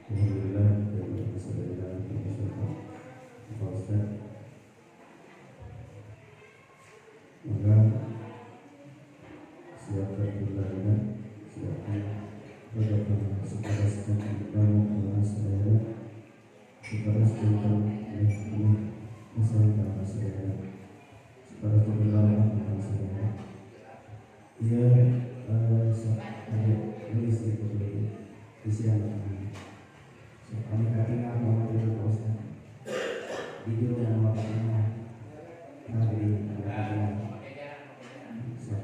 Alhamdulillah Pak Ustaz. Maka siapkan budaya, siapkan beberapa sekeras dan saya sekeras tentang ini masalah saya sekeras tentang saya. Iya, ada nulis di buku isi anak. So, kami katingal mau jadi Pak Ustaz. Di juru yang mau katingal. Nah, di katingal. So,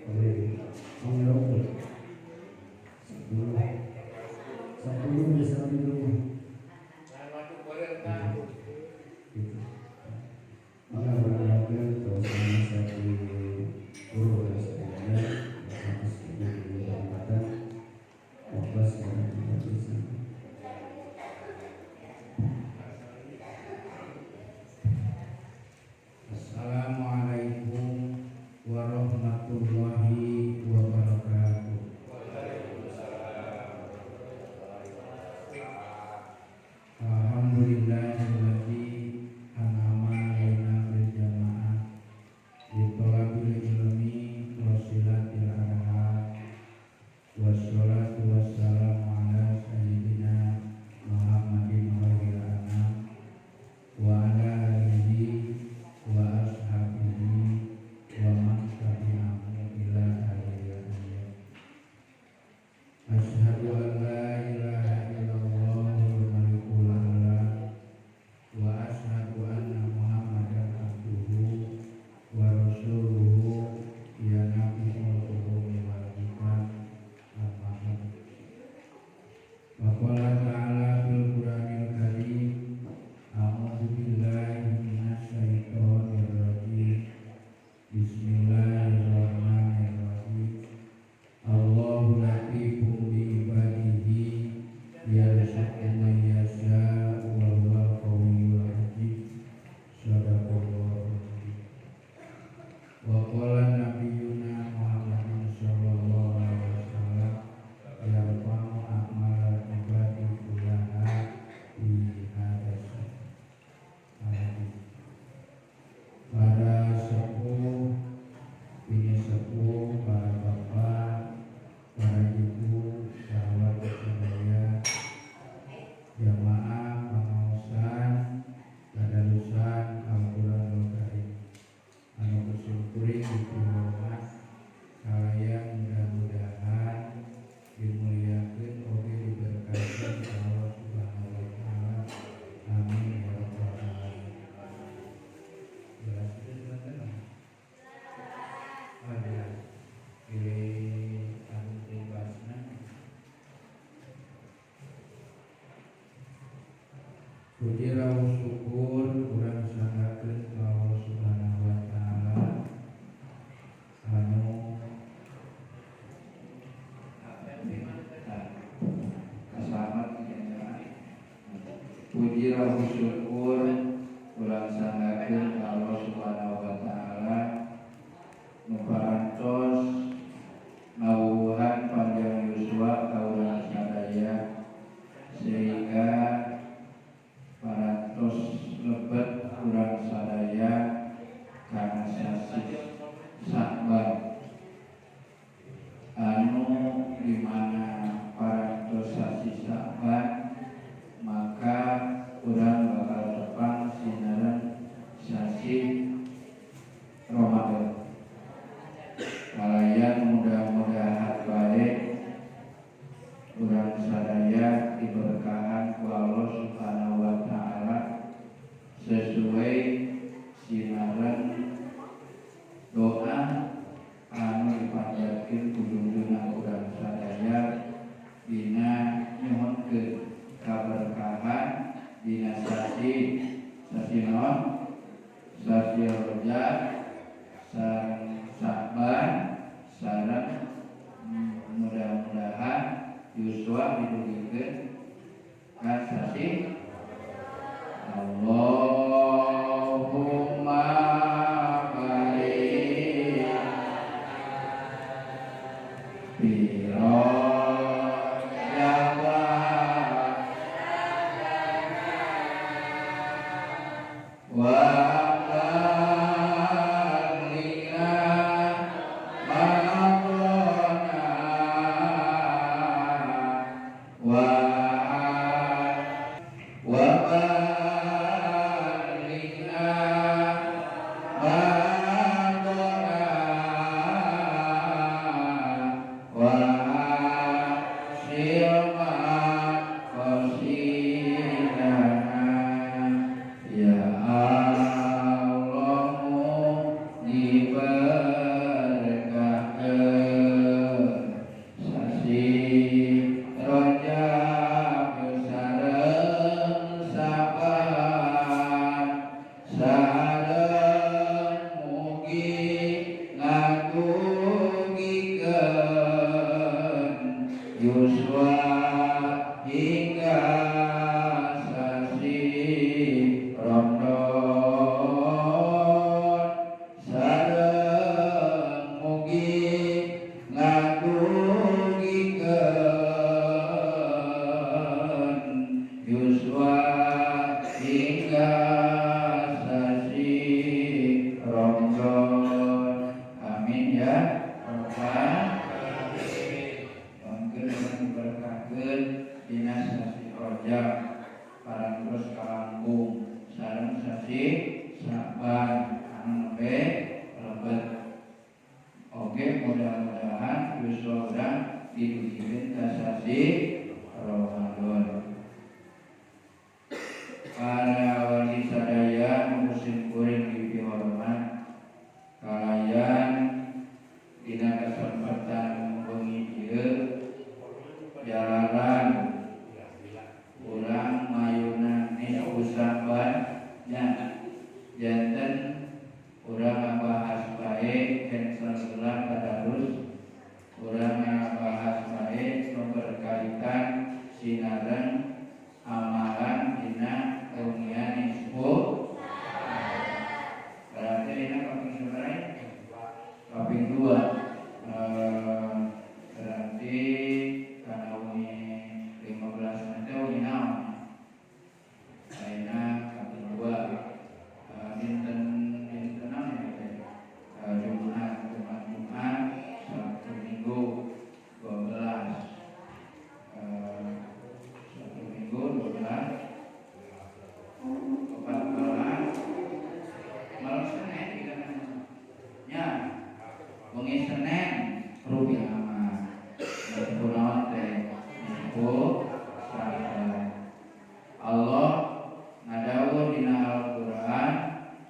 boleh. Mau ngerokok. 10 bisa dulu. Gitu. Maka barangkali terus saya di guru dan sebagainya, harus di tempatan, fokus dan tidak bisa. Assalamualaikum warahmatullahi wabarakatuh. Alhamdulillahilladzi an'ama alaina bil jamaah bi thalabil ilmi wa silatil arham. Wassalatu wassalamu ala sayyidina Muhammadin khairil anam wa ala alihi wa ashabihi wa man tabi'ahu ila akhir hayat. Asyhadu an la ilaha illallahul malikul a'la wa asyhadu anna Muhammadan abduhu wa rasuluhu ya nabiyul ulumi wal hikam. Amma ba'd. Wa qala ta'ala fil Qur'anil Karim, a'udzu billahi minasyaitonir rajim. Bismillahirrahmanirrahim. Allahu latifun bi ibadihi yarzuqu man yasha'u wa huwal qawiyyul aziz. Shadaqallahu al-azim. Wa qala nabiyyuna Muhammadin sallallahu alaihi wasallam, yarfa'u a'malal ibadi kullaha fi hadzal. Para sepuh, ini sepuh, para bapak, para ibu, sahabat sadaya, jamaah pengaosan tadarusan Al-Qur'anul Karim anu kusimkuring dipihormat kalayan mudah-mudahan dimuliakeun oge diberkahi Allah Subhanahu wa taala. Amin ya rabbal alamin. Jelas itu sebentar. Oh jelas. Pilih anu bebasna. Puji rawu syukur urang sanggakeun ka Allah Subhanahu wa taala anu Selamat puji rawu syukur urang sanggakeun ka Allah Subhanahu wa taala nu parantos ngawuhan panjang yuswa ka urang sadaya sehingga parantos lebet urang sadaya kana sasih Sa'ban anu di mana parantos sasih Sa'ban maka urang bakal tepang sinaran sasih Ramadan. Kalayan mudah-mudahan baik urang sadaya diberkahan ku Allah Subhanahu wa taala sesuai sinaran doa anu dipanjatkeun ku junjungan urang sadaya dina nyuhunkeun kaberkahan dina sasi sasi naon sasi Rajab sareng Sa'ban sareng mudah-mudahan yuswa didugikeun ka sasi Allahumma barik fi Rajab. Wa ballighna maqana wa ballighna maqana wa silma qasidana ya Allah diberkahkeun sasi Rajab sareng Saban sareng mugi ngadugikeun yuswa hingga sasi Ramadan sareng mugi ngadugikeun yuswa hingga sasi Ramadan. Amin ya rabbal alamin. Mungkin diberkahkeun dina sasi Rajab parantos kalangkung sareng sasi Sa'ban anu nembe lebet. Oke, mudah-mudahan yuswa urang didugikeun ka sasi Ramadan. Para wali sadaya nu kuring dipihormat kalayan dina kesempatan wengi ieu jalaran urang mayuna nisfu Sa'ban nya janten urang ngabahas bae cancel heula tadarus, urang ngabahas bae nu berkaitan sinareng amalan dina wengian nisfu. Berarti dina kaping sabaraha? Kaping 2. Berarti kana wengi 15 nanti wengi naon? Ayeuna kaping 2. Dinten dinten naon ya teh? Jumat, Jumat, Jumat, Sabtu, Minggu 12. Sabtu Minggu 12. 14 malam Senin nya wengi Senin rupiah aman kunaon teh nisfu Sa'ban. Allah ngadawuh dina Al-Qur'an,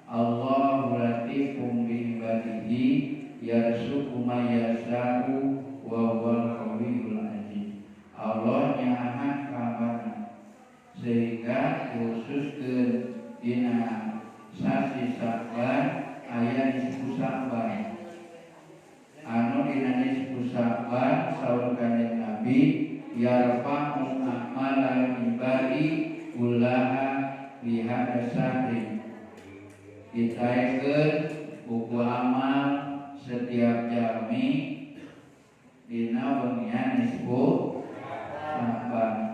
Allahu latifum bi ibadihi yarzuqu may yasha'u wa huwal qawiyyul aziz. Allah nyaahan kamarna sehingga khususkeun dina sasi Sa'ban aya nisfu Sa'ban. Anu dina nisfu Sa'ban saur Kanjeng Nabi yarfa'u a'malal ibadi kullaha fi hadza syahri. Ditaekeun buku amal setiap jami dina wengian nisfu Sa'ban.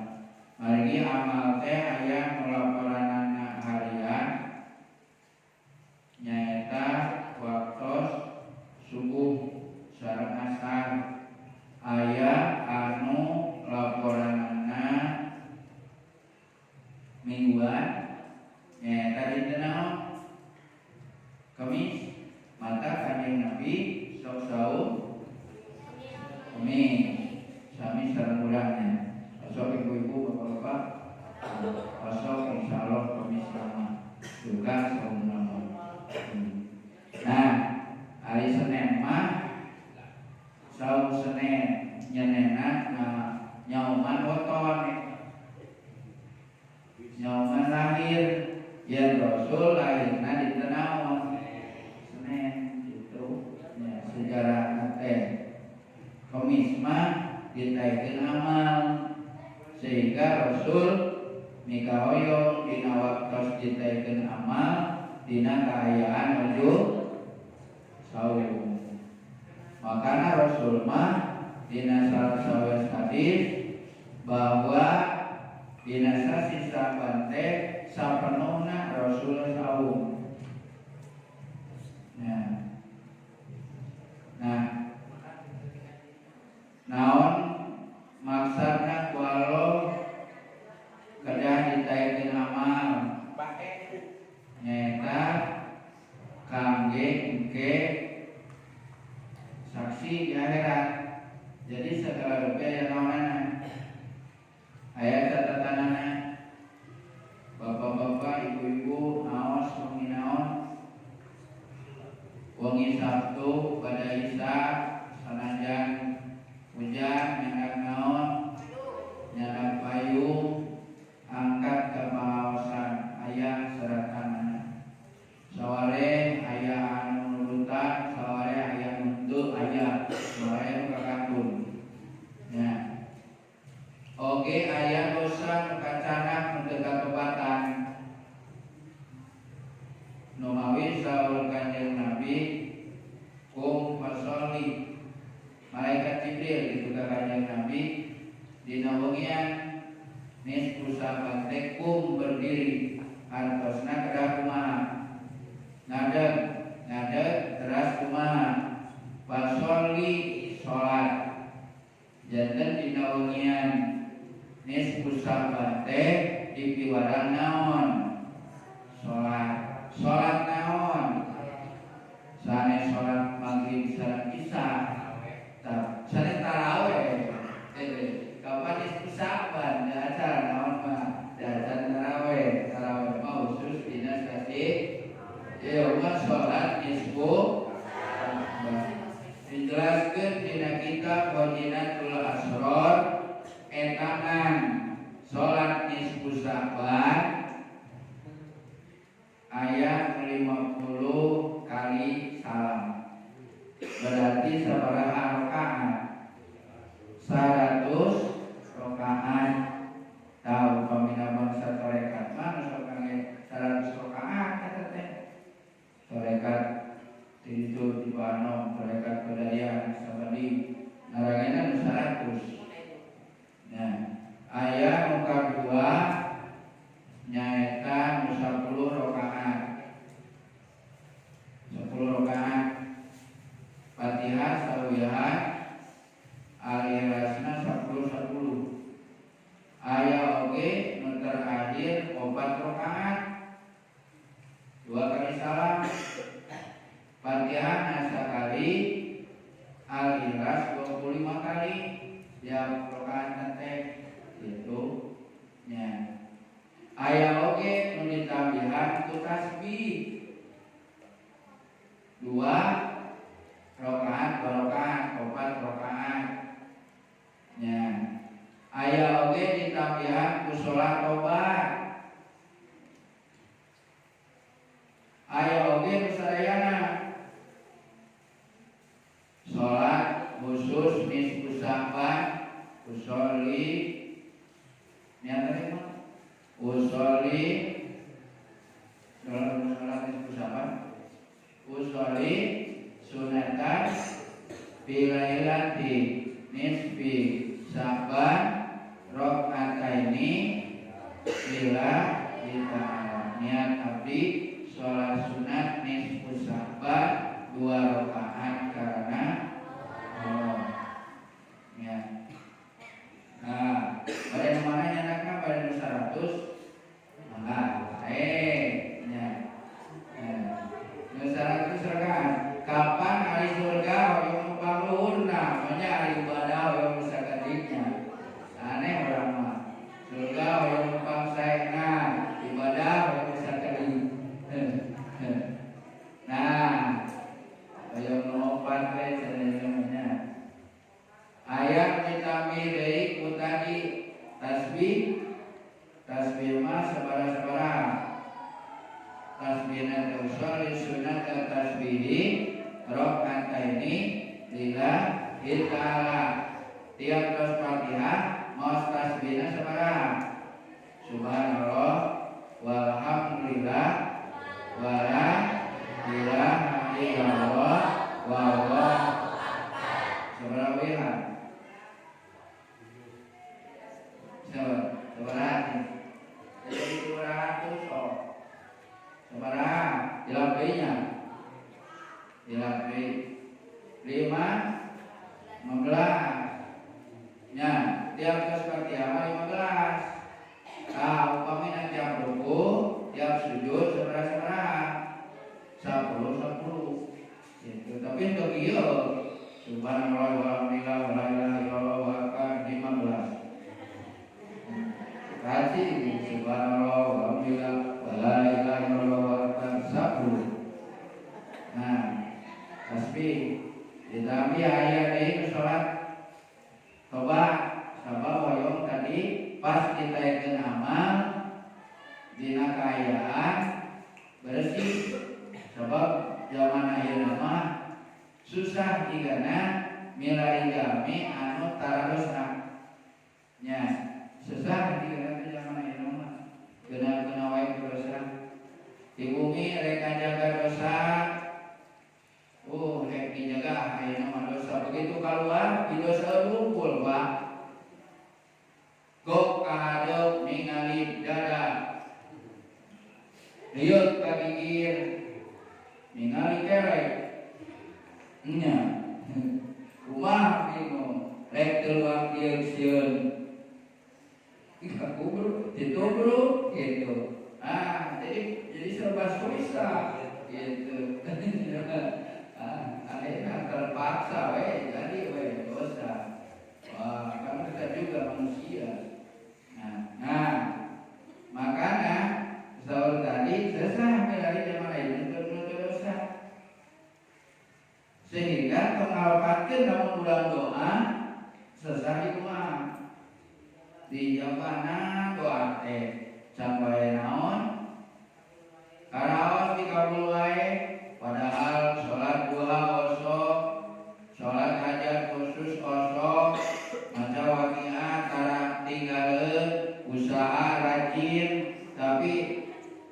Margi amal teh aya nu laporanana harian nyaeta waktos subuh sareng asar, aya anu laporanana mingguan nyaeta dinten naon? Kamis. Maka Kanjeng Nabi sok saum Kamis sami sareng urangnya. Osok ibu-ibu, bapak-bapak, osok insyaallah Kamis sama juga saum nama. Nah, hari Senin mah saum Senin nyenena nyauman weton, nyauman lahir yen Rasul lahirna dinten naon? Senin gitu ya, sejarah teh. Kamis mah ditaikeun amal sehingga Rasul mikahoyong dina waktos ditaikeun amal dina kaayaan nuju saum. Makana Rasul mah dina salah sawios hadis bahwa dina sasi Sa'ban teh sapenuhna Rasul saum. oge engke saksi di akhirat. Jadi segala rupiah yang naonana aya catatanana. Bapak-bapak, ibu-ibu naos wengi naon? Wengi Sabtu pada Isya sanajan hujan nyandak naon? Nyandak payung angkat ke pengawasan aya seratanana. Saware aya anu nurutan, saware aya nu aya, saware nu kakantun. Nya. Oge aya dosa nu kacanak nu teu katobatan. Nu mawi saur Kanjeng Nabi kum fasoli malaikat Jibril gitu ka Kanjeng Nabi dina wengian nisfu Sa'ban teh kum berdiri artosna kedah kumaha ngadeg ngadeg teras kumaha fasoli salat janten dina wengian nisfu Sa'ban teh dipiwarang naon salat. Salat naon sanes salat maghrib sareng isya sanes tarawih kapan nisfu Sa'ban da acara naon mah da acara tarawih. Tarawih mah khusus dina sasi ieu mah salat nisfu Sa'ban. Dijelaskeun dina kitab Khazinatul Asrar etangan salat nisfu Sa'ban ayat 50 kali salam. Berarti sabaraha rakaat? 100 rakaat. Tahu pamina bangsa tarekat mah nu sok kangge 100 rakaat eta teh. Tarekat di ditu di Banom, tarekat Padarian sabadi ngarangena nu 100. Nah, aya nu kadua nyaeta nu 10 rakaat. 10 rakaat Fatihah sawihan Al-Ikhlasna 10-10. Aya oge nu terakhir 4 rakaat 2 kali salam. Fatihah sakali, Al-Ikhlas 25 kali tiap rakaat teh gitu nya. Aya oge nu ditambihan ku tasbih 2 rakaat, 2 rakaat, 4 rakaat nya. Aya oge ditambihan ku salat tobat. Aya oge nu sadayana salat khusus nisfu Sa'ban usolli niat tadi mah usolli salat nisfu Sa'ban usolli sunatan bilailati nisfi Sa'ban rakaataini lillahi ta'ala. Niat abdi salat sunat nisfu Sa'ban 2 rakaat karena Allah. Ya. Nah, pada mana nyanakna pada 100 mangga nya. Nah, 100 rakaat. Kapan ahli surga hoyong nu pangluhurna, manya ahli ibadah hoyong nu sakadinya. Aneh urang mah. Surga hoyong nu pangsaena, ibadah hoyong nu sakadi. Nah, hoyong nu opat we cenah. Ayat ditambih deui ku tadi tasbih. Tasbih mah sabaraha-sabaraha. Tasbihna teh usolli sunat tasbihi rakaataini lillahi ta'ala. Tiap tos Fatihah maos tasbihna sabaraha? Subhanallah walhamdulillah wala ilaha illallah wallahu sabaraha wiha? Sabaraha? Jadi 200 sok. Sabaraha? Dilapeinya. Dilapei 5 15. Nya, tiap tos Fatihah mah 15. Nah, upamina tiap ruku, tiap sujud sabaraha-sabaraha? 10 10 10 gitu. Tapi untuk ieu subhanallah walhamdulillah wala ilaha illallah wa 15. Kasih subhanallah walhamdulillah wala ilaha illallah wa 10. Nah, tasbih ditambah aya deui salat toba sabab hoyong tadi pas ditaekeun amal dina kaayaan bersih sebab zaman ayeuna mah susah jigana milari jalmi anu tara dosa nya susah jigana teh zaman ayeuna mah geuna-geuna wae dosa di bumi rek ngajaga dosa rek dijaga ayeuna mah dosa begitu keluar di dosa ngumpul Pak gok kahadep ningali dada liut ka gigir ningali kerek nya kumaha bingung rek teu ieu sieun kubur ditubruk gitu jadi serba susah gitu akhirnya terpaksa we jadi we dosa. Wah, karena kita juga manusia. Nah, makanya sahur tadi selesai milari zaman lain untuk dosa. Sehingga pengalpatkeun lamun urang doa selesai di kumaha. Di jamana doa teh sampai naon? Karaos dikabul wae padahal salat duha osok, salat hajat khusus osok, maca waqiah tara tinggaleun, usaha rajin tapi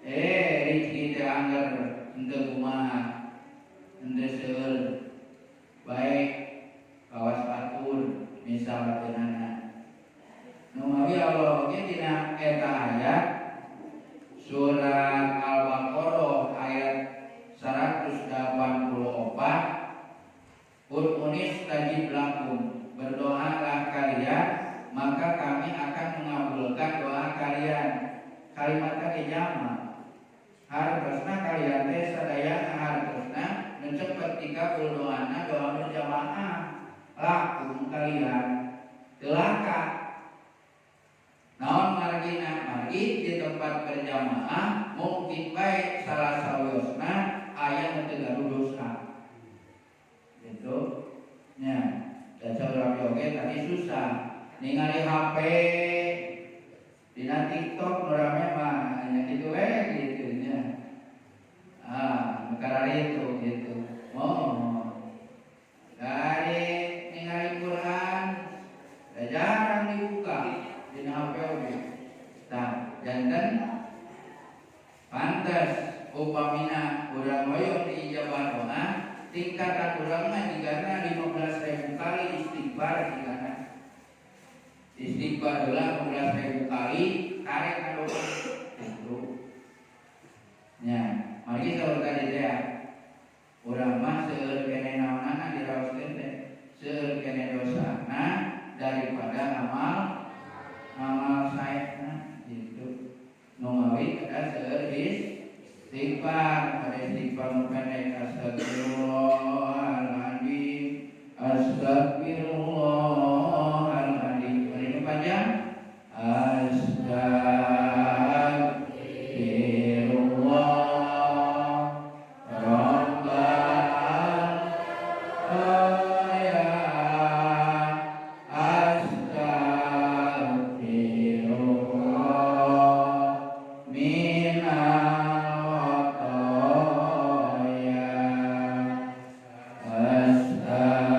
rezeki teh angger henteu kumaha, henteu seueur. Baik kawas batur misalkeunana. Nu mawi Allah oge dina eta ayat surat Al-Baqarah ayat 184 Ud'unis tajib lakum, berdoalah kalian maka kami akan mengabulkan doa kalian. Kalimat tadi jama hartosna kalian teh sadayana hartosna nu cepet dikabul doana doa berjamaah lakum kalian telaka naon margina margi di tempat berjamaah mungkin baik salah sawiosna aya nu teu gaduh dosa gitu nya dan saurang oge tadi susah ningali HP dina TikTok nu rame mah nya kitu we gitu nya nu kararitu gitu oh dari ningali Quran da jarang dibuka dina HP oge tah janten pantes upamina urang hoyong diijabah doa tingkatan urang mah jigana 15.000 kali istighfar jigana istighfar heula 15.000 kali karek kadoa gitu nya margi saur tadi teh urang mah seueur keneh naonana diraoskeun teh seueur keneh dosana daripada amal amal saena gitu nu mawi kedah seueur istighfar pada istighfar nu pendek astagfirullahaladzim astagfirullahaladzim ini panjang astagfirullah rabbal ya astagfirullah minal khotoya astagfirullah.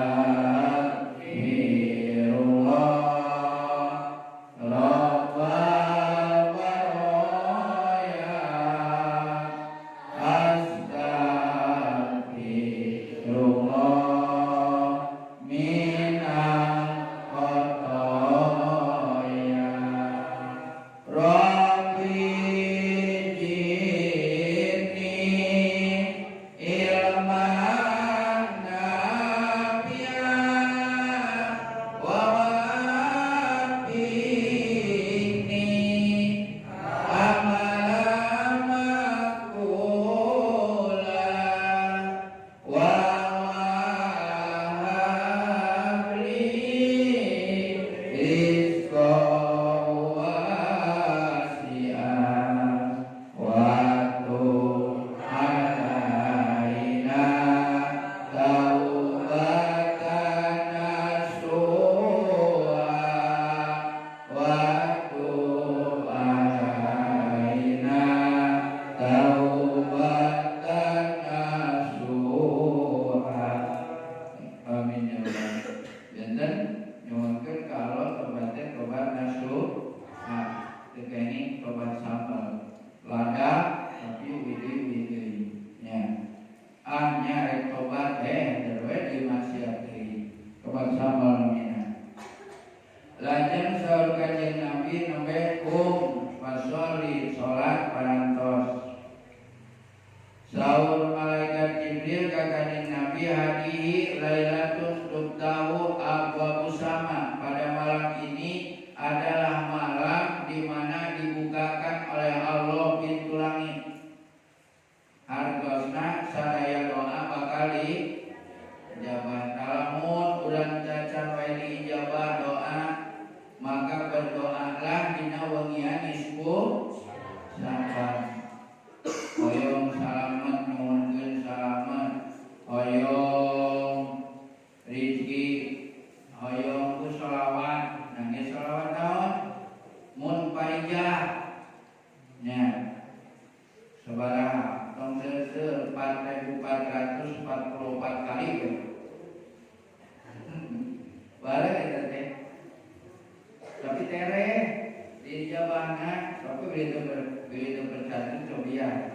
Saur malaikat Jibril ka Kanjeng Nabi hadihi lailatun tubtahu abwabus sama. Pada malam ini adalah malam di mana dibukakan oleh Allah pintu langit. Hartosna sadaya doa bakal diijabah. Lamun urang cacan wae diijabah doa, maka berdoalah dina wengian nisfu Syaban. Hoyong salamet nuhunkeun salamet, hoyong rizki, hoyong ku sholawat. Nah ge sholawat naon? Mun parijah nya sabaraha tong seueur 4444 kali we. Bareng eta teh. Tapi tereh diijabahna, tapi begitu bercantik cobian.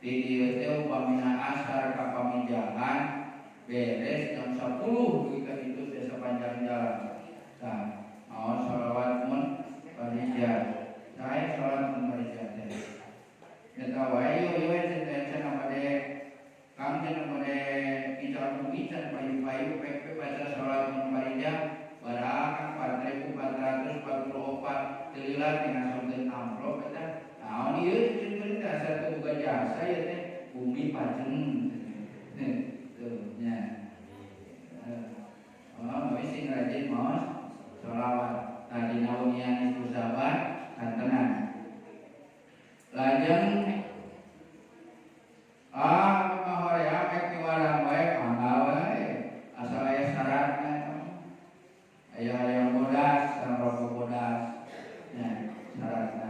Di dieu teh upamina asar ka pamijahan beres jam 10 dugi ka ditu teh sepanjang jalan. Tah, maos sholawat mun parijah. Sae sholawat mun parijah teh. Eta wae ieu we teh cenah bade kang cenah bade ican-ican payu-payu pek baca sholawat mun parijah barang 4444 teu lila tingasongkeun amplop eta. Naon ieu cicing teh asa teu boga jasa ieu teh bumi pajeng. Tuh nya. Oh, we sing rajin maos sholawat. Tah dina wengian nisfu Syaban kantenan. Lajeng ah hoream ek miwarang wae mangga wae asal aya syaratna. Aya hayang bodas, sareng rokok bodas. Nya syaratna.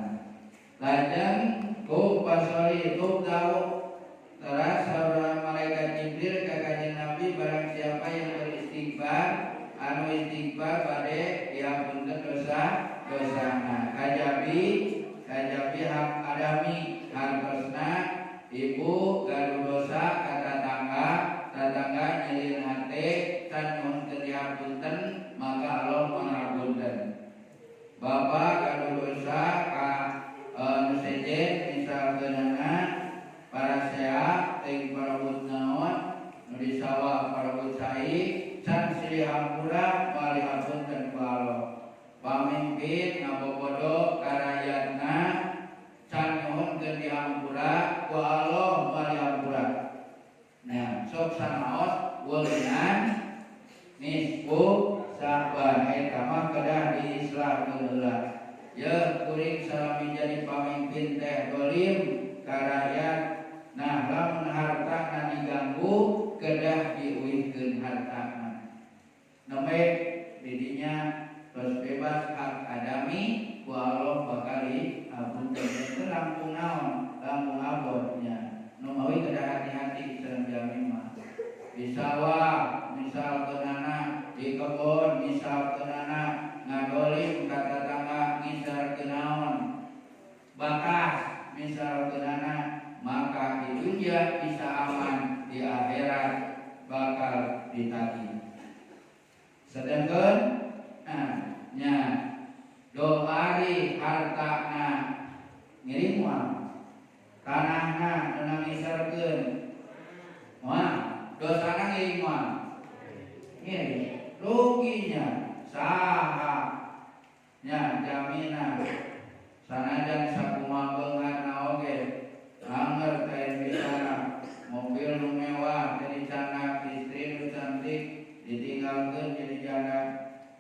Lajeng ku pasori tubdau teras saudara malaikat Jibril ka Kanjeng Nabi barang siapa yang beristighfar anu istighfar bade dihapunten dosa dosana. Kajabi kajabi hak adami hartosna ibu gaduh dosa ka tatangga, tatangga nyieun hate can nyuhunkeun dihapunten maka Allah mangapunten. Bapak gaduh dosa ka nu sejen misalkeunana parasea teuing parebut naon nu di sawah parebut cai can silih hampura moal dihapunten ku Allah. Pamimpin ngabobodo ka rakyatna can nyuhunkeun dihampura ku Allah moal dihampura. Nah, sok sanaos wengian nisfu Syaban eta mah kedah diislahkeun heula. Ye kuring salami jadi pamimpin teh dolim ka rakyat. Nah, lamun hartana diganggu kedah diuihkeun hartana. Nembe didinya tos bebas hak adami ku Allah bakal dihapunten. Teu langkung naon, langkung abotnya. Nu mawi kedah hati-hati sareng jalmi mah. Di sawah misalkeunana, di kebon misalkeunana ngadolim ka tatangga ngisarkeun naon, bakas misalkeunana, maka di dunia bisa aman, di akhirat bakal ditagih. Sedangkan nah, nya doari hartana ngiring moal, tanahna nu ngisarkeun moal, dosana ngiring moal, ngiring ruginya saha nya jaminan sanajan sakumaha beungharna oge angger kain bicara mobil nu mewah jadi canak, istri nu cantik ditinggalkeun jadi janda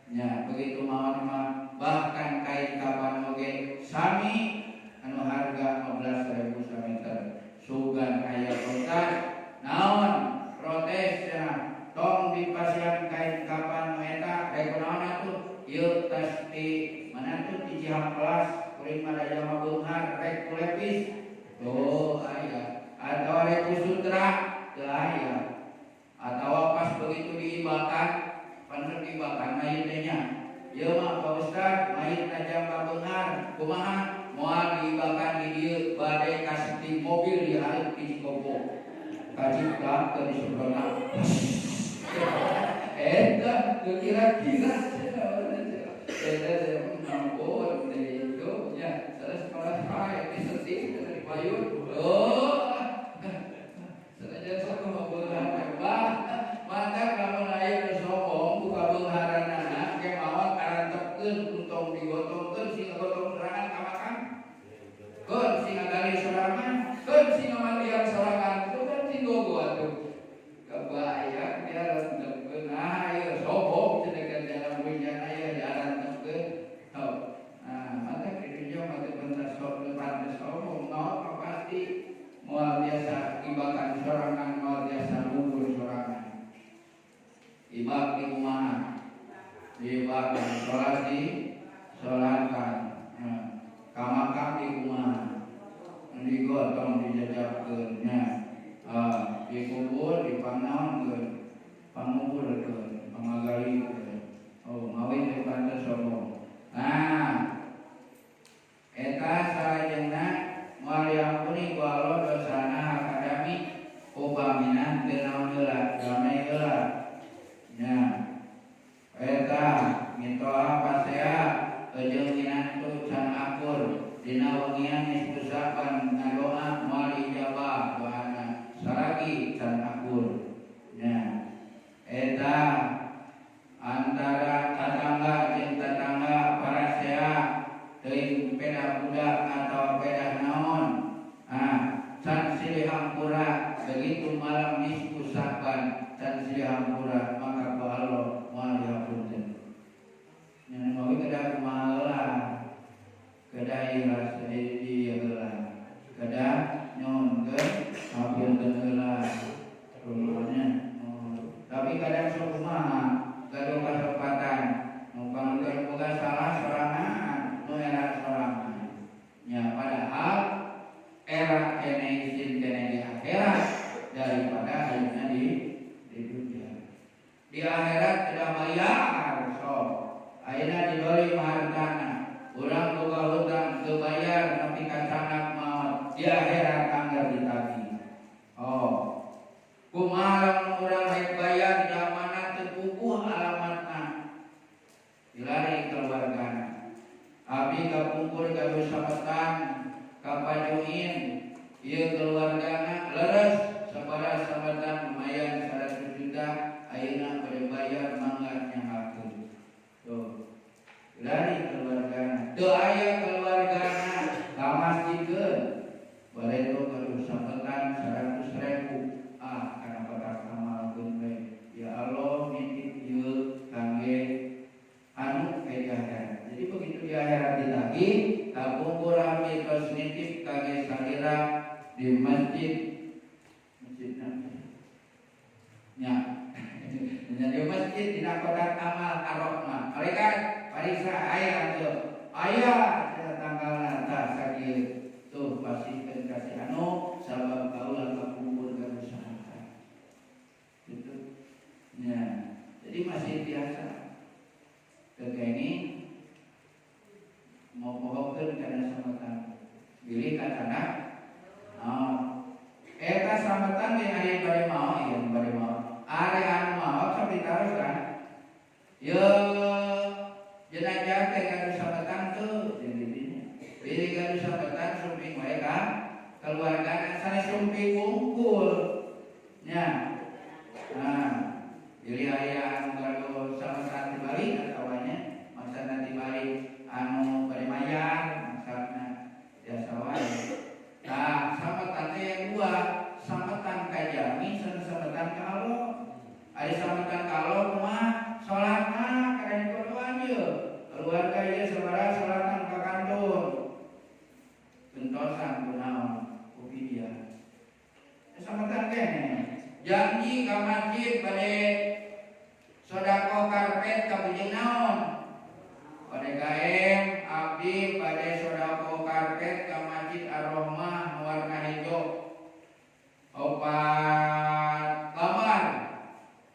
nya begitu maon mah. Bahkan kain kapan oge sami anu harga 15.000 sameter sugan aya protes naon protes cenah tong dipasihan kain kapan nu eta rek kunaon atuh ieu tas di mana tuh di Cihampelas kuring mah da jalma beunghar rek ku lepis tuh aya atau rek ku sutra teu aya atau pas begitu diibakan pan diibakan mayit teh nya ieu mah Pak Ustad mayit jama beunghar kumaha moal diibakan di dieu bade kaseting mobil di hareup di Cikopo kacipta ke di seberang eta teu kira-kira eta ampun itu nya sanes kelas hae diseting dari payun oh sorangan moal tiasa ngubur sorangan. Ibak di kumaha? Ibak salat di salatan. Ka makam di kumaha? Digotong dijajabkeun nya. Dikubur dipangnaonkeun, panguburkeun, pangagalikeun. Oh, mawi teh pantes sombong. Nah, eta salajengna moal diampuni ku Allah dosana hakadami upamina teu naon heula, damai heula. Nya, eta mitoha pasea jeung minantu can akur dina wengian nisfu Sa'ban ngadoa moal diijabah doana salagi can akur. Nya, eta antara tatangga jeung tatangga parasea teuing pedah budak atau pedah naon. Ah, can silih hampura begitu malam nisfu Sa'ban can silih hampura maka ku Allah moal dihapunten. Nya mawi kedah kumaha heula? Kedah ikhlas di heula. Kedah nyuhunkeun hapunten heula. Rumahnya. Tapi kadang sok kumaha gaduh kasempatan nu panukeun boga salah sorangan nu era sorangan. Nya padahal era kene izin kene di akhirat daripada ayeuna di dunia. Di akhirat tidak bayar sok. Ayeuna didolim hartana. Urang boga hutang teu bayar nepi ka canak maot. Di akhirat anggar ditagih. Oh. Kumaha lamun urang rek bayar jamana teu puguh alamatna. Dilari keluargana. Abi kapungkur gaduh sapetan kapajuin ieu keluargana leres sabaraha sapetan lumayan 100 juta ayeuna bade bayar mangga nyahakeun. Tuh. Dilari keluargana. Teu aya keluargana ka masjidkeun. Bareto gaduh sapetan 100 ribu. Ah, kana kotak amalkeun we. Ya Allah nitip ieu kangge anu di akhirat. Jadi begitu di akhirat ditagih, kapungkur abdi tos nitip kangge salira di masjid. Masjidna. Nya. Nya di masjid dina kotak amal Ar-Rahmah. Malaikat pariksa aya teu? Aya cenah tanggalna tah sakieu. Tuh pasihkeun ka si anu sabab kaula kapungkur gaduh saha. Gitu. Ya, jadi masih biasa. Kegeni mau pohokeun kana sametan. Bilih ka tanah. Oh. Eta sametan ge aya bade maot ieu bade maot. Ari anu maot sok ditaros kan. Ye jenazah teh gaduh sametan teu jeung didinya. Bilih gaduh sametan sumping wae ka keluargana sanes sumping wungkul. Nya. Nah, bilih aya anu gaduh sametan dibalik atawa nya maksudna dibalik anu bade mayar maksudna biasa wae. Nah, sametan teh yang dua, sametan ka jami sareng sametan ka Allah. Ari sametan ka Allah kumaha? Salatna kada dikodoan ieu. Keluarga ieu sabaraha salatna ka kantun. Gentosan kunaon ku dia. Sametan keneh. Janji ka masjid bade sedekah karpet ka bujeng naon? Bade gaem abdi bade sedekah karpet ka Masjid Ar-Rahmah warna hijau. 4 lambar.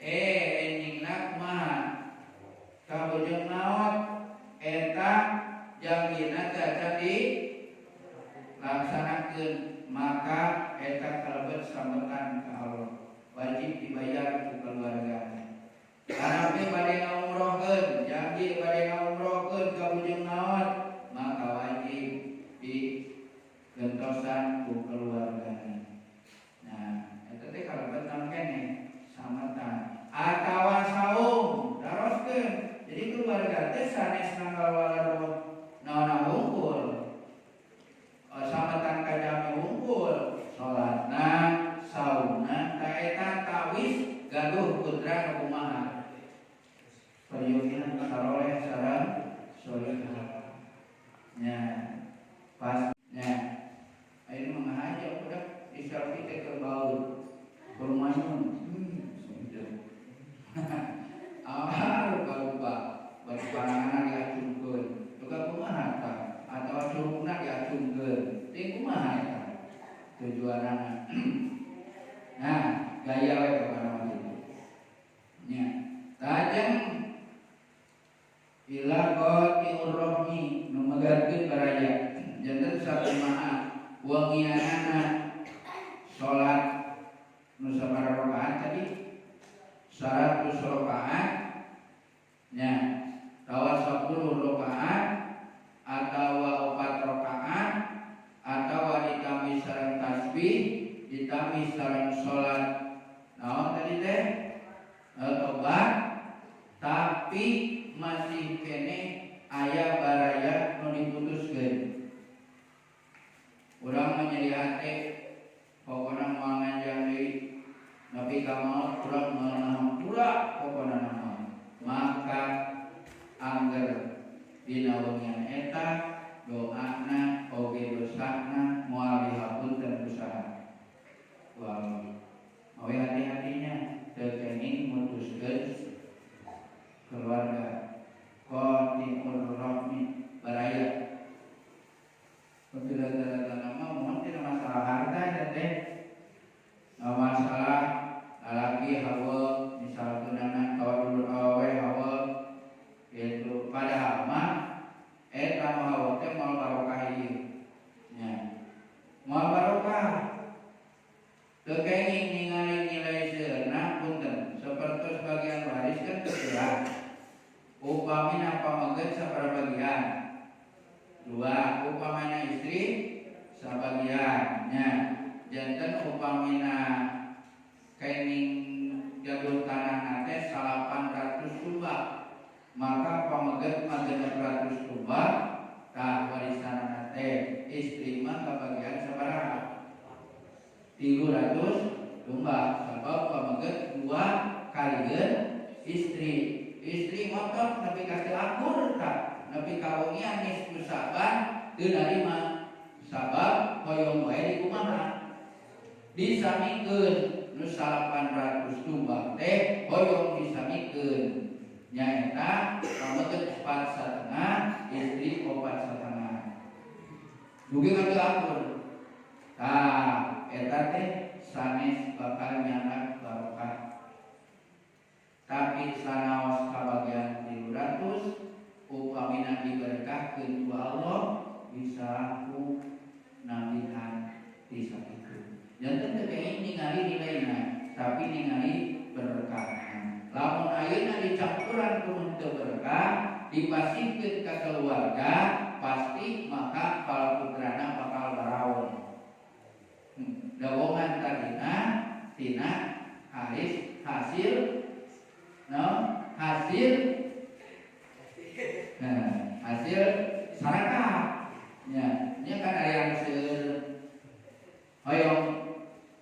Enjingna kumaha? Ka bujeng maot eta janjina teh acan dilaksanakeun maka eta kalebet sametan ka Allah. Wajib dibayar ku keluarga. Karena bade ngaumrohkeun, janji bade ngaumrohkeun ka bujeng maot, maka wajib digentosan ku keluargana. Nah, eta teh kalebet naon keneh? Sametan. Atawa saum, daroskeun. Jadi keluarga teh sanes nanggal walar naon wungkul. Sametan ka jami wungkul, salatna, saumna, ta eta tawis gaduh putra nu kumaha. Peryogian saroleh sareng solihah. Nya, pas nya. Ayeuna mah ngahaja udah di selfie teh keur baur. Kurmayun. Gitu. Ah, lupa-lupa. Baju paranganna diacungkeun. Duka kumaha tah? Atawa curugna diacungkeun. Teuing kumaha eta tujuanana. Nah, gaya we pokona mah kitu. Nya. Tajam ila qati'ur rahmi nu megatkeun baraya. Janten sakumaha wengianana salat nu sabaraha rakaat tadi 100 rakaat nya tawa 10 rakaat atawa 4 rakaat atawa ditambih sareng tasbih ditambih sareng salat naon tadi teh tobat tapi masih kene aya baraya nu diputuskeun. Urang mah nyeri hate pokona moal nganjang deui nepi ka maot urang moal ngahampura pokona mah. Maka angger dina wengian eta doana oge dosana moal dihapunten ku saha. Wah, mawe hati-hatinya teu kenging mutuskeun keluarga. Qati'ur rahmi baraya. Apabila rata-rata mohon tidak masalah harta ya teh, masalah laki hawa misal tunangan kawan dulur awewe hawa itu padahal mah eta mah hawa teh moal barokah ieu nya moal barokah teu kenging ningali nilai seueurna punten sapertos bagian waris kan teu upamina pameget sabaraha bagian dua upamana istri sabagian nya janten upamina kenging jagung tanah teh 800 tumbak maka pameget mah 600 tumbak tah warisanana teh istri mah kabagian sabaraha 300 tumbak sabab pameget dua kalieun istri istri ngotot nepi ka teu akur tah nepi ka wengian nisfu Sa'ban teu narima sabab hoyong wae dikumaha disamikeun nu 800 tumbak teh hoyong disamikeun nyaeta pameget 4,5 istri 4,5 dugi ka teu akur tah eta teh sanes bakal nyandak barokah tapi sanaos kabagian 300 upamina diberkahkeun ku Allah bisa ku nambihan ti sakitu. Janten teu kenging ningali nilaina tapi ningali berkahna. Lamun ayeuna dicampuran ku nu teu berkah dipasihkeun ka keluarga pasti maka pal putrana bakal baraon. Dawongan tadina tina haris hasil no hasil nah, hasil sarakah nya nya kan aya yang seueur hoyong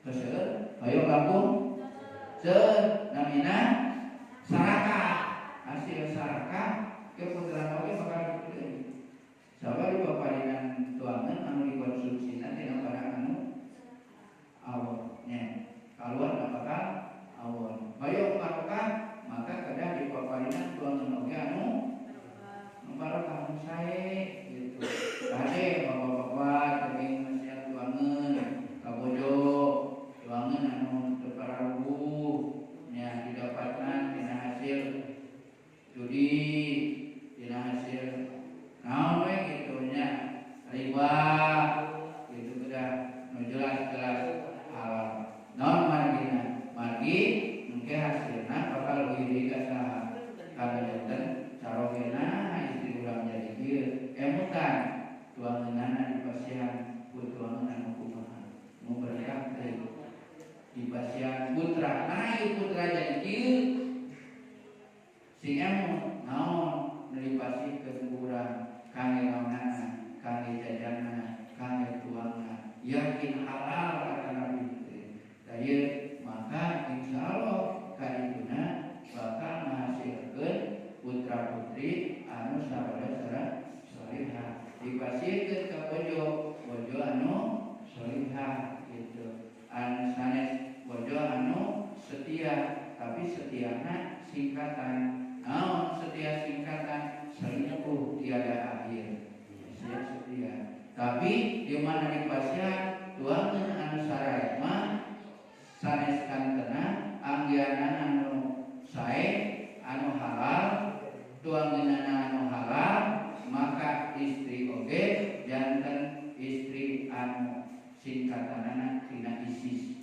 seueur hoyong langkung seueur namina sarakah hasil sarakah ke putrana oge bakal kitu deui sabab di paparinan tuangan anu dikonsumsina tina barang anu awon nya kaluar bakal awon hoyong barokah maka kedah di paparinan tuangan oge anu barokah anu sae gitu. Kade bapak-bapak teuing masihan tuangan ka bojo tuangan anu teu pararuguh nya didapatna tina hasil judi tina hasil naon we kitu nya riba gitu kedah nu jelas-jelas halal naon margina margi engke hasilna bakal leuwih deui ka saha kana janten carogena istri urang jadi kieu emutan tuangeunana dipasihan ku tuangan anu kumaha nu berkah teh dipasihan putra nah ieu putra jadi kieu sing emut naon nu dipasihkeun ku urang kangge naonana kangge jajanna kangge tuangna yakin halal kata Nabi teh tah ieu maka insyaallah kadituna bakal ngahasilkeun putra putri anu saroleh sareng solihah dipasihkeun ka bojo bojo anu solihah gitu anu sanes bojo anu tapi setiana singkatan. Naon setia singkatan? Selingkuh tiada akhir. Setia. Tapi di mana dipasihan tuangan anu sarai mah sanes kantena anggianan anu sae anu halal tuangan anu halal maka istri oge janten istri anu singkatanana tina ISIS.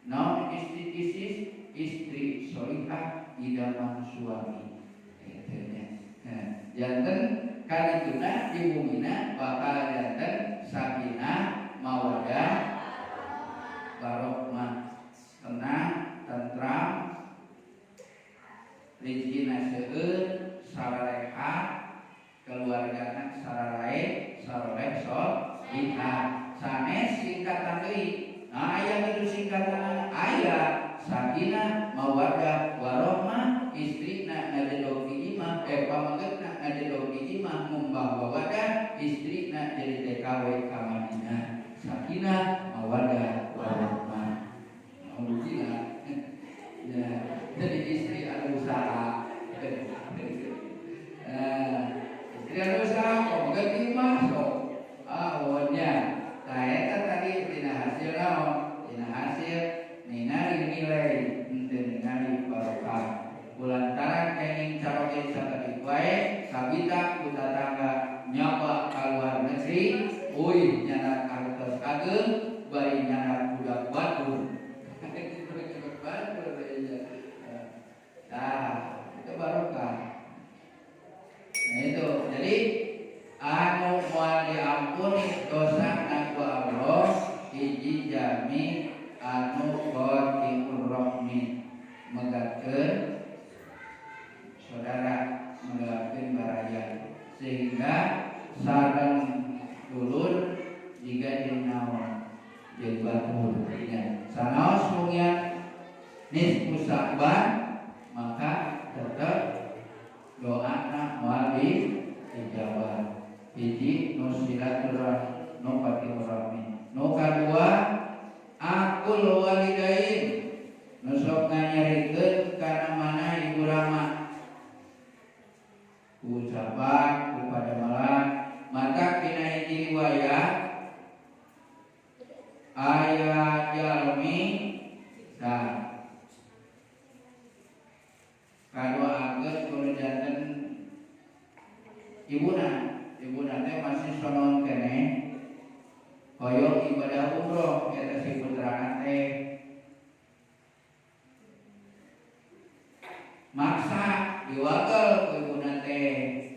Naon istri ISIS? Istri solihah idaman suami. Nah, janten kalituna di bumina bakal janten sakinah mawadah warahmah, tenang, tentram, rezekina seueur, sararehat, keluargana sararae, saroleh solihah. Sanes singkatan deui. Nah, aya kitu singkatan aya sakinah mawadah warahmah, istrina ngajedog di imah, pamegetna ngajedog di imah ngumbah wawadah, istrina jadi TKW ka Madinah. Sakinah mawadah warahmah. Alhamdulillah. Ya, jadi istri anu usaha. Istri anu usaha pameget di imah sok. Ah, nya. Tah eta tadi tina hasil naon? Tina hasil ningali nilai henteu ningali barokah. Kulantaran kenging caroge sakedik wae kabita ku tatangga nyoba ka luar negeri, uih nyanak hartos ageng bari nyanak budak batur. Nah, itu barokah. Nah itu, jadi anu moal diampuni dosa ku Allah hiji jami anu qati'ur rahmi, megatkeun saudara, megatkeun baraya sehingga sareng dulur jiga jeung naon jeung batur nya. Sanaos mungkin nisfu Sa'ban maka tetep doana moal dijawab. Hiji nu silaturahmi, nu qati'ur rahmi. Nu kadua akul walidain, nu sok nganyerikeun kana mana ibu rama ku ucapan ku padamalan. Maka dina hiji riwayat aya jalmi tah kadoakeun kudu janten ibuna. Ibuna teh masih sonon keneh hoyong ibadah umroh eta si putrana teh maksa diwakel ku ibuna teh.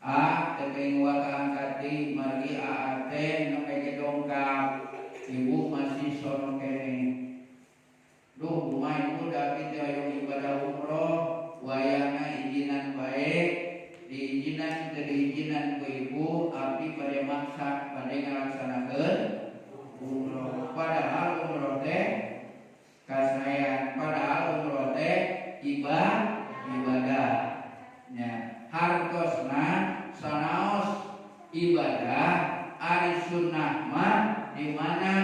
Ah teh pengen waka angkat di margi aa teh nembe dongkap ibu masih sono keneh. Duh kumaha ibu da abdi teh hoyong ibadah umroh wayahna izinan bae diizinan teu diizinan ku ibu abdi bade maksa bade ngalaksanakeun umroh. Padahal umroh teh kasaean, padahal umroh teh ibadah nya. Hartosna sanaos ibadah ari sunnah mah di mana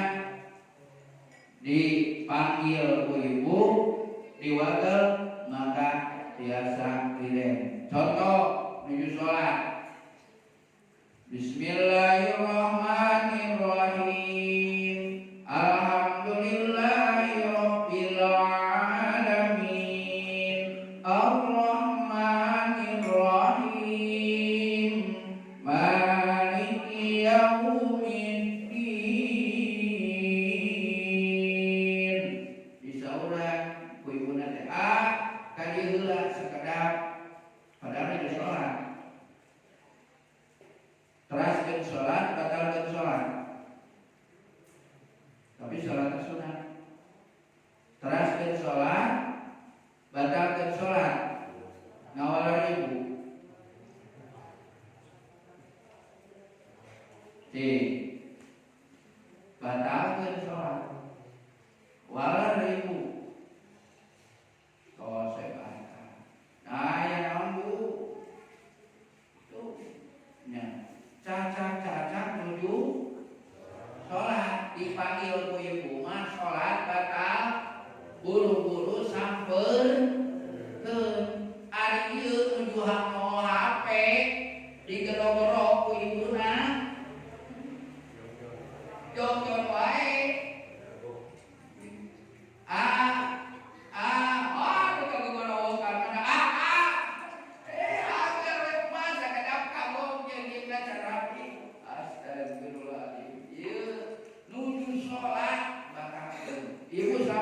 dipanggil ku ibu diwakel maka biasa liren. Contoh menuju sholat. Bismillahirrahmanirrahim. Alhamdulillahirabbil alamin. Arrahmanirrahim. Maliki yaumiddin. Disauran ku ibuna teh ah ka dieu heula sakedap padahal itu sholat. Teraskeun sholat, batalkeun sholat.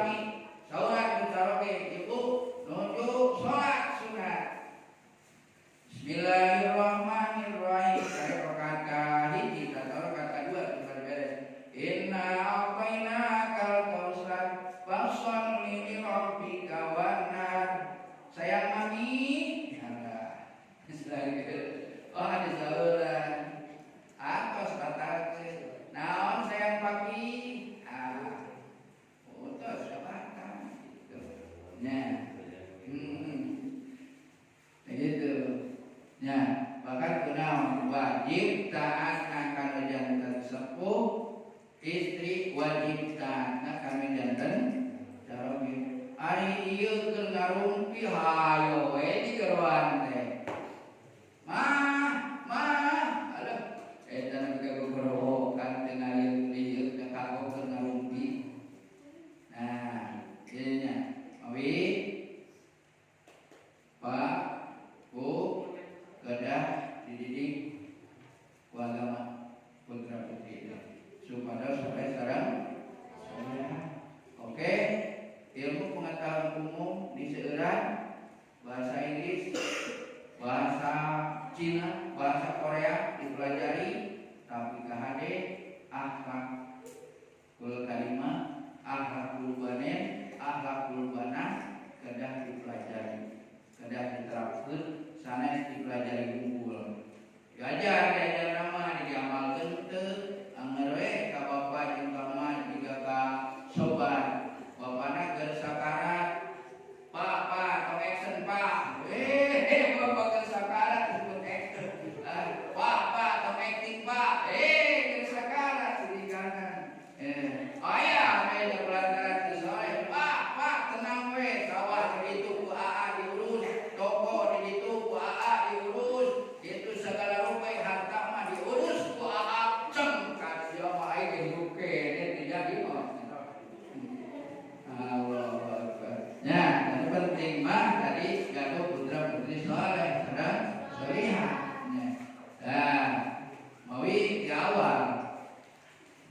sami sauran ku caroge ibu nuju salat sunat. Bismillahirrahmanirrahim. Kare rakaat kahiji atau rakaat kadua teu beres. Inna a'tainakal kautsar fasholli li rabbika wanhar. Sayang mami. Alah. Oh ada sauran. Atos batalkeun. Naon sayang papi? Ah. Putus batal gitu. Nah. Gitu. Nah, bahkan kunaon wajib taat kana janten sepuh, istri wajib taat kana janten caroge. Ari ieu keur ngarumpi hayo we digeroan teh. Mah, mah, aduh, eta nu kagogorowokan teh ngalieu-lieu ka kagok keur ngarumpi. Nah, ieu nya. Mawi Pak, Bu, kedah dididik ku agama putra putri itu supaya soleh sareng soleh. Oke, ilmu pengetahuan umum diseueuran bahasa Inggris, bahasa Cina, bahasa Korea dipelajari, tapi KHD akhlakul karimah, akhlakul banin, akhlakul banah kedah dipelajari, kedah diterapkan, sanes dipelajari unggul. Diajar, diajar nama, diamalkeun teu, anger we ka bapa jeung ka emak jiga ka sobat. Bapana keur sakarat. Pak, pak, tong action, Pak. Bapak keur sakarat disebut action. Pak, pak, tong acting, Pak. Keur sakarat di kanan. Aya we pelantaran teu soleh. Pak, pak, tenang we, sawah di ditu ku AA diurus, toko di ditu ku AA diurus, itu segala rupa harta mah diurus ku AA. Ceng ka sia mah aing ge hirup keneh teu jadi mah. Allahu Akbar. Nah, yang penting mah tadi gaduh putra putri soleh sareng solihah. Nah, mawi di awal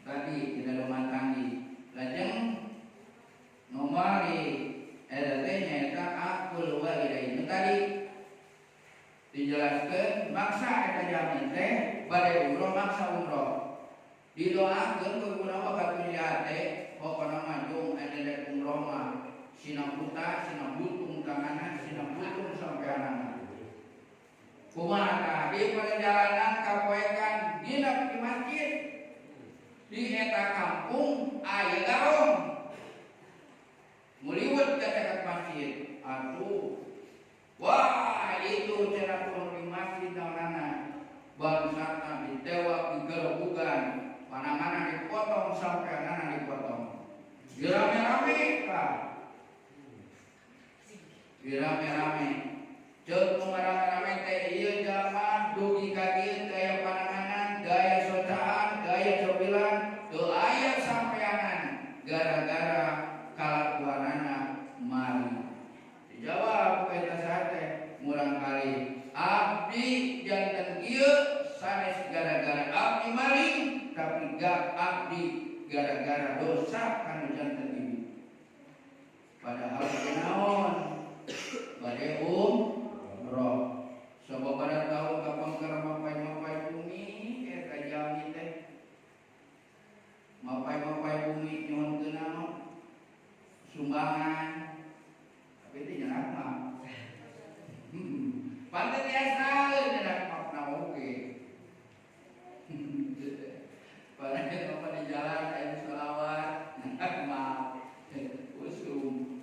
tadi dina rumah tanggi. Lajeng nomor di eta teh nyaeta akul walidain. Tadi dijelaskeun maksa eta jamin teh bade umroh maksa umroh. Didoakeun ku kunaon katunya teh pokona mah jung aya umroh mah sina buta, sina butung tanganna, sina butung sampeanana. Kumaha tah di perjalanan kapoekan nginep di masjid di eta kampung aya garong muliwet ka caket masjid. Atuh wah itu cenah di masjid naonana bangsana ditewak digerobugan pananganna dipotong sampeanana dipotong dirame-rame tah dirame-rame ceuk rame-rame teh ieu jalma dugi ka dieu teh aya pananganan gaya socaan gaya cobilan teu aya sampeanan gara-gara kalakuanana mari. Dijawab ku eta sate murang kali abdi janten ieu sanes gara-gara abdi maling tapi gak abdi gara-gara dosa kanu janten ibu. Padahal kunaon bade umroh sababaraha taun kapangker mapai-mapai bumi eta jalmi teh mapai-mapai bumi nyuhunkeun naon sumbangan tapi itu nyerak mah pantes biasa nyerak mah na oge. Padahal apa di jalan aya sholawat nyerak mah usum.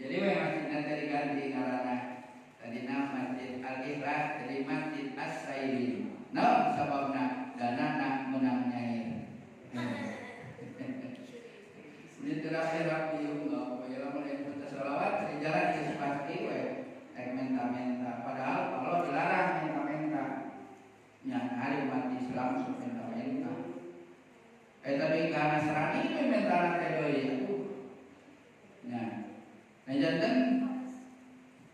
Jadi we masjid nanti diganti ngaranna tadina Masjid Al-Ikhlas jadi Masjid As-Sairin. Naon sababna danana meunang nyair. Ini terakhir-rapi apa ya lamun aya minta sholawat di jalan geus pasti we rek menta-menta. Padahal kalau dilarang menta-menta. Nya hari umat Islam sok menta-menta. Eta deui ka Nasrani we mentana teh deui atuh. Nya. Nah janten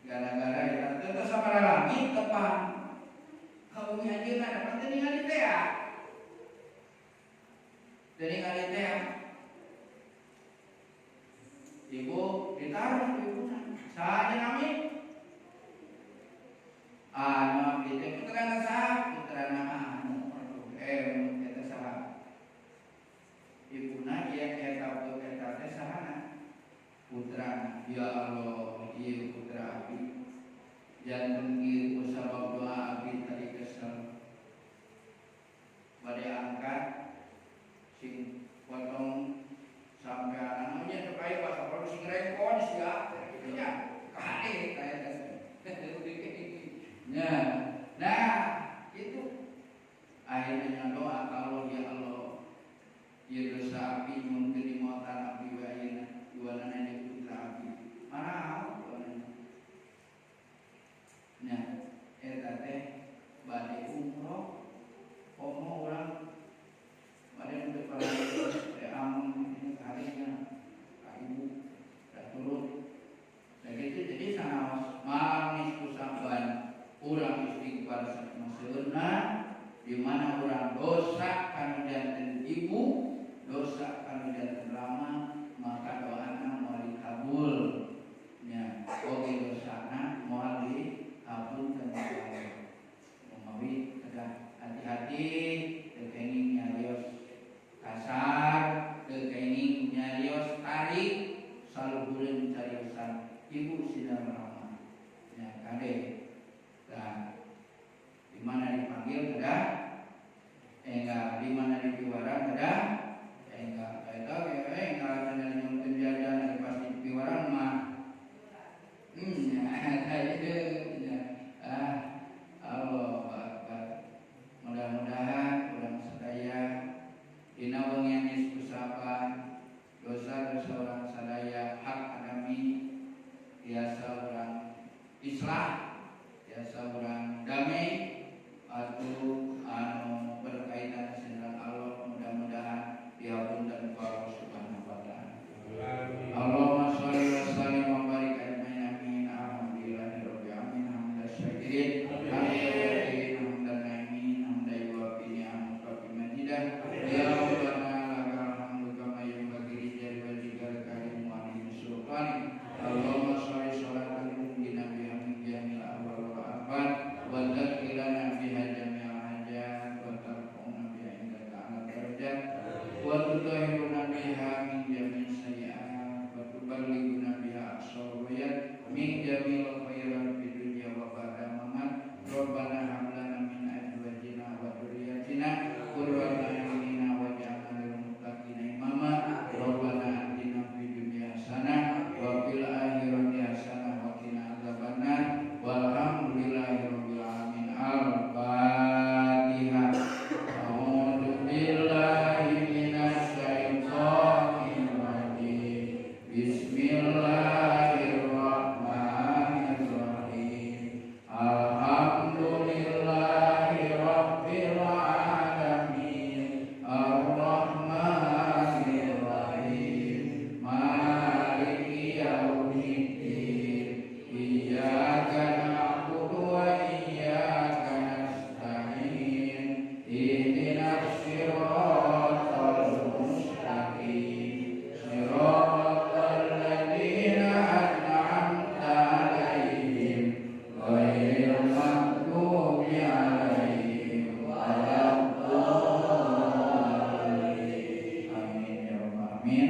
gara-gara eta teh teu sabaraha langit tepang. Ka bumi anjeunna dapat teu ningali teh ya. Teu ningali teh. Ibu ditaruh ibuna. Saha nami? Anu abdi teh putrana saha? Putrana anu. Eta saha? Ibuna ieu eta eta teh sahana? Putrana. Ya Allah, ieu putra abdi. Janten ieu sabab doa abdi tadi kesel. Bade angkat sing potong sampai anunya teh aya bahasa perlu sing rekon sia kitu nya. Kade ka eta. Nah, itu akhirnya doa kalau ya Allah ieu dosa abdi mungkin di muatan abdi we ayeuna jualanna di putra abdi. Marah jualanna. Nah, eta teh bade umroh komo urang bade nu teu teh ameng ini karinya ka ibu da turut. Da kitu jadi sanaos malam nisfu Sa'ban urang istighfar samaseueurna di mana urang dosa kanu janten ibu, dosa kanu janten rama, maka doana moal dikabul. Nya, oge dosana moal dihapunten ku Allah. Mawi kedah hati-hati teu kenging nyarios kasar, teu kenging nyarios tarik saluhureun cariosan ibu sinar rama. Nya kade. Nah, di mana dipanggil kedah enggak, di mana dipiwarang kedah enggak. Eta ge enggak cenah nyungkeun jajan ari pasti dipiwarang mah. Eta ieu nya. Ah, Allah Akbar. Mudah-mudahan urang sadaya dina wengi nisfu Sa'ban dosa-dosa urang sadaya hak adami biasa urang islah, biasa urang damai atau anu berkaitan dengan Allah mudah-mudahan dihapunten ku Allah Subhanahu wa taala. Allahumma sholli wa sallim wa barik ajmain amin. Alhamdulillahirabbil alamin hamdan syakirin hamdan hamdan naimin hamdan yuwafi ni'amahu bi majidah. Ya Rabbana lakal hamdu kama yanbaghi li jalali wajhikal karim wa li sultani. Allahumma sholli sholatan tunjina biha min jamil ahwal wal afat wa tadkhilana biha jami'al hajat wa tarfa'una biha indaka ala darajat wa tutahhiruna biha min jami'is sayyi'at wa tuballighuna biha aqsal ghayat min jami'il khairat fid dunya wa ba'da mamat. Rabbana hab lana min azwajina wa dzurriyyatina qurrata a'yunin waj'alna lil muttaqina imama. Rabbana atina fid dunya hasanah wa fil akhirati hasanah wa qina adzabannar. Walhamdulillahirabbil alamin. Al-Fatihah. A'udzu billahi minasyaitonir rajim. Bismillahirrahmanirrahim. Alhamdulillahirabbil alamin. Arrahmanirrahim. Maliki yaumiddin. Iyyaka na'budu wa iyyaka nasta'in. Ihdinas siratal mustaqim. Siratal ladzina an'amta 'alaihim ghairil maghdubi 'alaihim waladdallin. Amin ya rabbal alamin.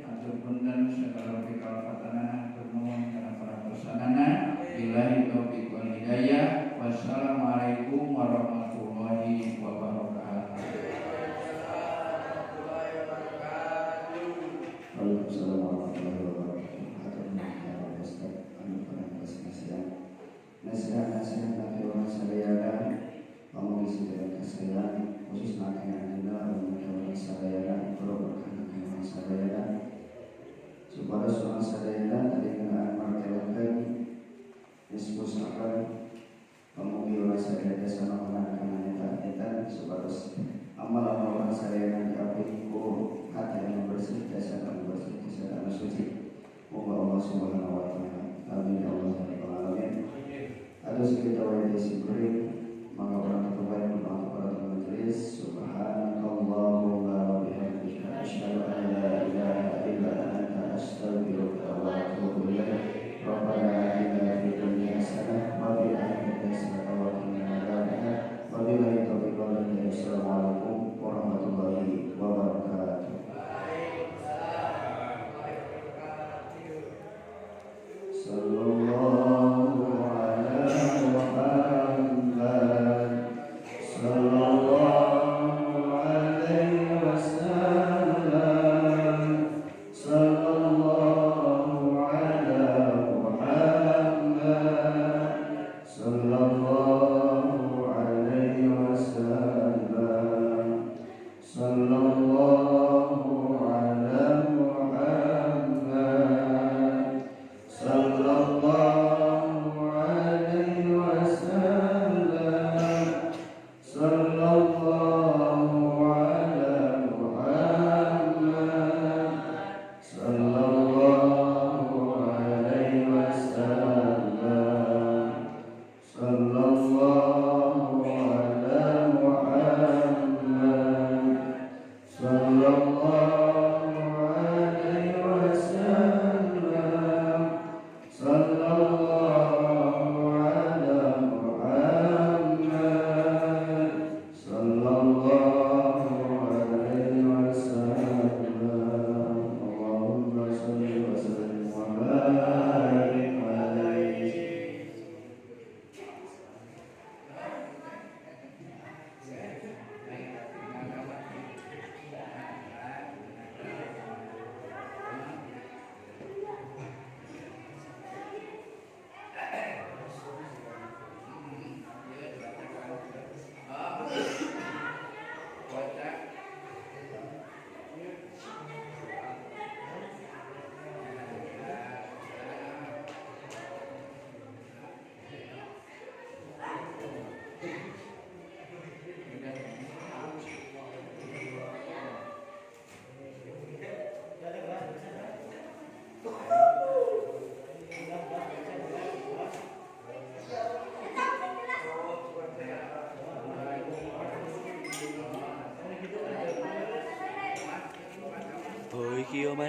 Atur punten segala pikalapatanana hatur nuhun kana parantosanana. Billahi taufiq wal hidayah. Wassalamualaikum warahmatullahi wabarakatuh. Waalaikumsalam warahmatullahi wabarakatuh. Hatur nuhun ya Ustaz anu parantos nasihat. Nasihat-nasihat ka urang sadayana pamugi sadaya kasayan khususna ka anjeunna anu ka urang sadayana berkah ka urang sadayana supados urang sadayana tadi ngeunaan.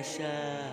biasa.